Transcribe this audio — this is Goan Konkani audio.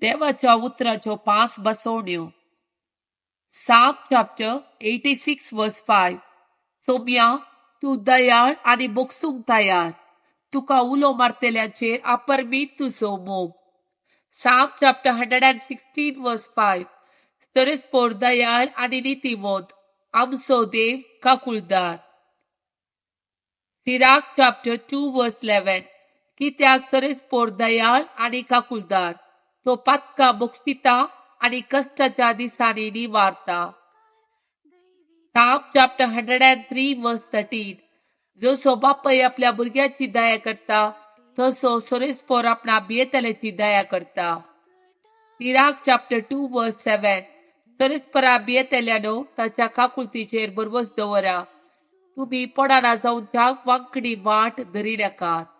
देवाच्या उतराच्यो पांच बसवण्यो. Psalm chapter 86 verse 5. सोम्या, तूं दयाळ आनी बोगसूंक तयार. तुका उलो मारतल्यांचेर अपरमीत तुजो मोग. Psalm chapter 116 verse 5. सरस्पोर दयाळ आनी नितीवंत, आमचो देव काकुळदार. Sirach chapter 2 verse 11. कित्याक सरस्पोर दयाळ आनी काकुळदार, तो पातकां बोगशिता आनी कश्टाच्या दिसांनी निवारता. Psalm chapter 103 verse 13. जसो बापय आपल्या भुरग्याची दया करता, तसो सरस्पोर आपणा भियेतल्याची दया करता. Sirach chapter 2 verse 7. सरस्परा भियेतल्यानो, ताच्या काकुळतीचेर भरवस दवरा. तुमी पडना जावच्या वांकडी वाट धरी नाकात.